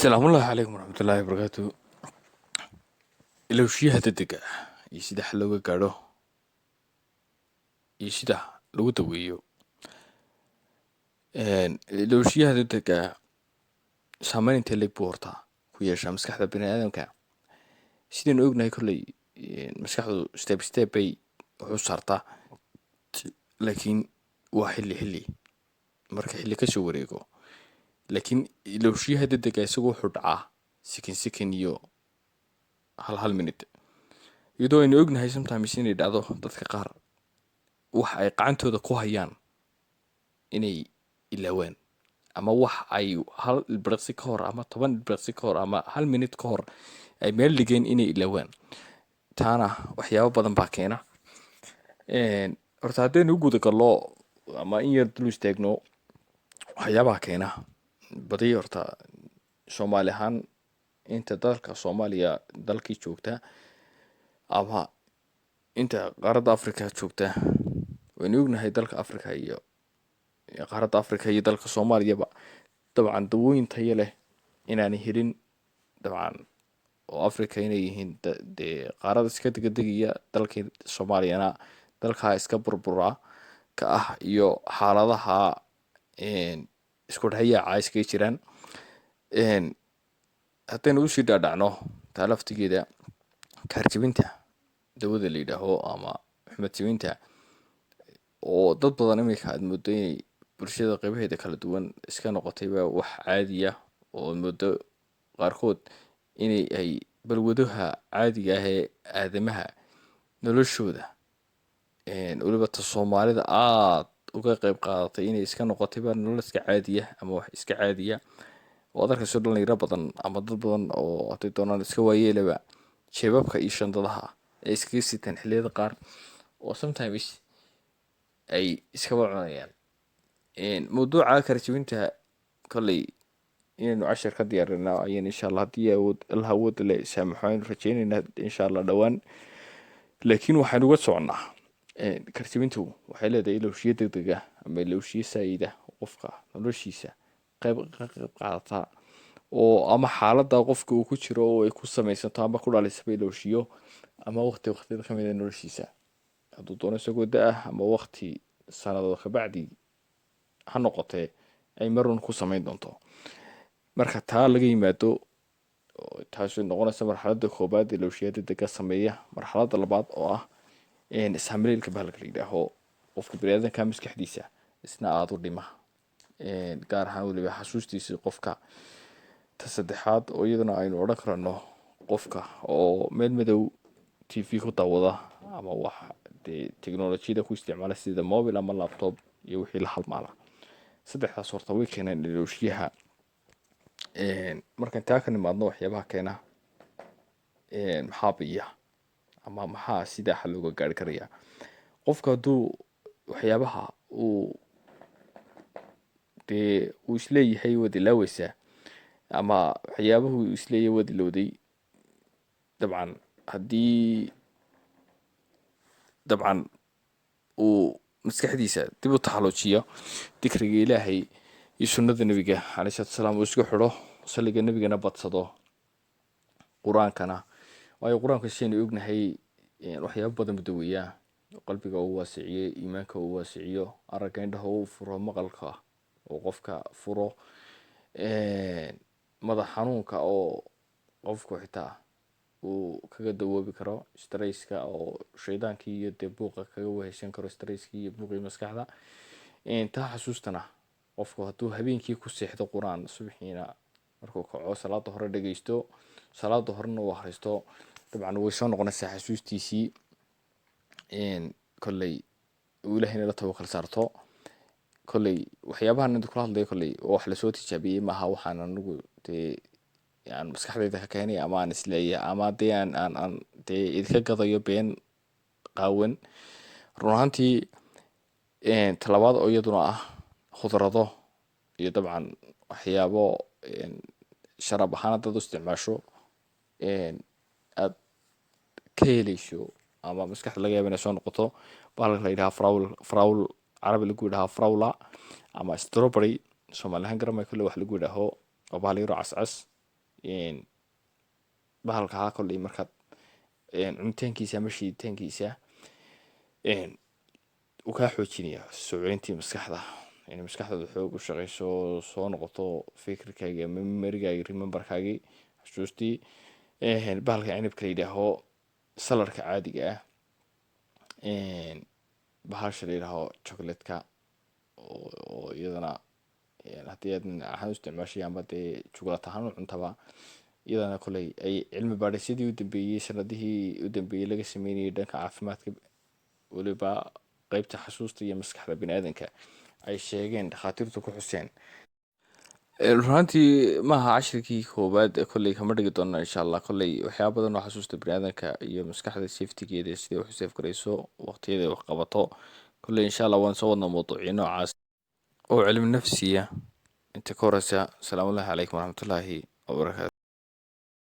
Asalaamullaahi calaykum waraxmatullaahi wabarakaatu. Ilowshiyaha degdega ah iyo sida xal looga gaadho iyo sida lagu daweeyo. Ilowshiyaha degdega ah saameyn intee le'eg buu horta ku yeeshaa maskaxda bini'aadamka? Sidaynu ognahay, kolley maskaxdu step step bay wax u saartaa, laakiin waa xilli xilli marka xilli kasoo wareego. Laakiin ilowshiyaha degdega isagu wuxuu dhacaa second second iyo hal hal minute, iyadoo aynu ognahay sometimes inay dhacdo dadka qaar wax ay gacantooda ku hayaan inay ilaawaan, ama wax ay hal ilbiriqsi ka hor ama 10 ilbiriqsi ka hor ama hal minute ka hor ay meel dhigeen inay ilaawaan. Taana waxyaabo badan baa keena. Horta haddaynu u guda gallo ama in yar dul istaagno waxyaabaha keena, badi horta Soomaali ahaan, inta dalka Soomaaliya dalkii joogta ama inta qaaradda Africa joogta, waynu ognahay dalka Africa iyo qaaradda Africa iyo dalka Soomaaliyaba dabcan dawooyin tayo leh inaanay helin. Dabcan oo Africa inay yihiin dee qaarad iska degdegaya, dalkii Soomaaliyana dalkaa iska burbura ka ah iyo xaaladaha isku dhexyaaca iskaga jiraan. Haddaynu usii dhaadhacno taa laftigeeda, kaarjebinta dawada la yidhaaho ama xumad jebinta, oo dad badan imika aad moodo inay bulshada qeybaheeda kala duwan iska noqotayba wax caadiya, oo moodo qaarkood inay ay balwadaha caadiga ah ee aadamaha noloshooda, weliba ta Soomaalida, aad uga qeyb qaadatay, inay iska noqotayba nolol iska caadiya ama wax iska caadiya, oo aad arkayso dhalinyaro badan ama dad badan oo hadday doonaan iska waayeelaba jeebabka iyo shandadaha ay iskaga sitaan xilliyada qaar, oo sometimes ay iskaba cunayaan. Mawduuca kaarjebinta kolley inaynu cashar ka diyaarina ayaan insha Allah, haddii awood Allah awood le saamaxo, aynu rajeyneynaa insha Allah dhowaan. Laakiin waxaynu uga soconnaa, kaarjebintu waxay leedahay ilowshiyo degdeg ah ama ilowshiyo saayida qofka noloshiisa qayb ka qayb qaadata, oo ama xaaladda qofka uu ku jiro oo ay ku samaysanto ama ku dhalisaba ilowshiyo, ama waqti waqtiyada kamid a noloshiisa, hadduu doono isagoo da ah ama waqti sanadood kabacdi ha noqotee, ay marun ku samayn doonto. Marka taa laga yimaado, taasi noqonaysa marxaladda koobaad ilowshiya degdega sameeya. Marxaladda labaad oo ah ishamleelka, bahalka la yidhaaho, qofka biniaadanka maskaxdiisa isna aada u dhima, gaar ahaan weliba xasuustiisa qofka. Ta saddexaad oo iyaduna aynu odhan karano, qofka oo meel madow TV ku daawada ama wax dee technolojiyada ku isticmaala sida mobile ama laptop iyo wixii la halmaala, saddexdaas horta way keenaan ilowshiyaha. Markaan taa ka nimaadno, waxyaabaha keena maxaa biya ama maxaa sidaa xal looga gaari karaya? Qofka hadduu waxyaabaha uu dee uu isleeyahay waad ilaaweysaa ama waxyaabahu isleeyahay waad ilowday, dabcan haddii dabcan uu maskaxdiisa dib u taxaluujiyo dikriga Ilaahay iyo sunnada Nebiga caleyhi salatu wasalaam, uu isku xidho, salliga Nebigana badsado, Qur-aankana, waayo Qur-aanka sidaynu ognahay waxyaabo badan buu daweeyaa: qalbiga uu waasiciyo, iimaanka uu waasiciyo, aragga indhaha uu furo, maqalka uu qofka furo, madax xanuunka oo qofku xitaa uu kaga dawoobi karo, stresska oo shaydaankii iyo dee buuqa kaga weheshan karo, stresskii iyo buuqii maskaxda. Taa xasuustana, qofku hadduu habeenkii ku seexdo Qur-aan, subaxiina markuu kaco salaada hore dhegeysto, salaada horena uu akhristo, dabcan way soo noqonaysaa xasuustiisii. Kolley uu Ilahayna la tawakal saarto. Kolley waxyaabahan inta kula hadlayo kolley oo wax lasoo tijaabiyey maaha, waxaan anigu dee aan maskaxdayda ka keenay ama aan isleeyahay ama dee aan dee idinka gadayo been qaawan run ahaantii. Talabaad oo iyaduna ah khudrado iyo dabcan waxyaabo sharab ahaan haddaad u isticmaasho aad ka heleyso ama maskaxda laga yaaba inay soo noqoto, bahalka la yidhaha frawl, frawl carabi lagu yidhaha frawla ama strawberry Soomaali ahaan garamay, kolle wax lagu yidhaaho, waa bahal yaro cascas. Bahalka haa kolley markaad cunitaankiisa ama shiiditaankiisa uu kaa xoojinaya soo celintii maskaxda, inay maskaxdaada xoog u shaqeyso, soo noqoto fikirkaaga, memorygaaga, rememberkaagii, xusuustii. Bahalka cinibka la yidhaaho, saladhka caadiga ah, bahasha la yidhaaho chocolate-ka oo iyadana haddii aad ahaan u isticmaashay amba dee jukulaato ahaan u cuntaba, iyadana kolley ay cilmi baadhisyadii u dambeeyey, sanadihii u dambeeyey laga sameynayay dhanka caafimaadka, weliba qeybta xasuusta iyo maskaxda biniaadanka, ay sheegeen dhakhaatiirtu ku xuseen. Runaantii maaha cashirkii koowaad, kolley kama dhigi doona insha Allah. Kolley waxyaaba badan oo xasuusta biniaadanka iyo maskaxda safetygeeda, siday wax u save garayso, waqtiyada wax qabato, kolley insha Allah waan soo wadnaa mawduucyo noocaas oo cilmi nafsiya. Inta ka horeysa, asalaamu calaykum waraxmatullaahi wabarakaatu.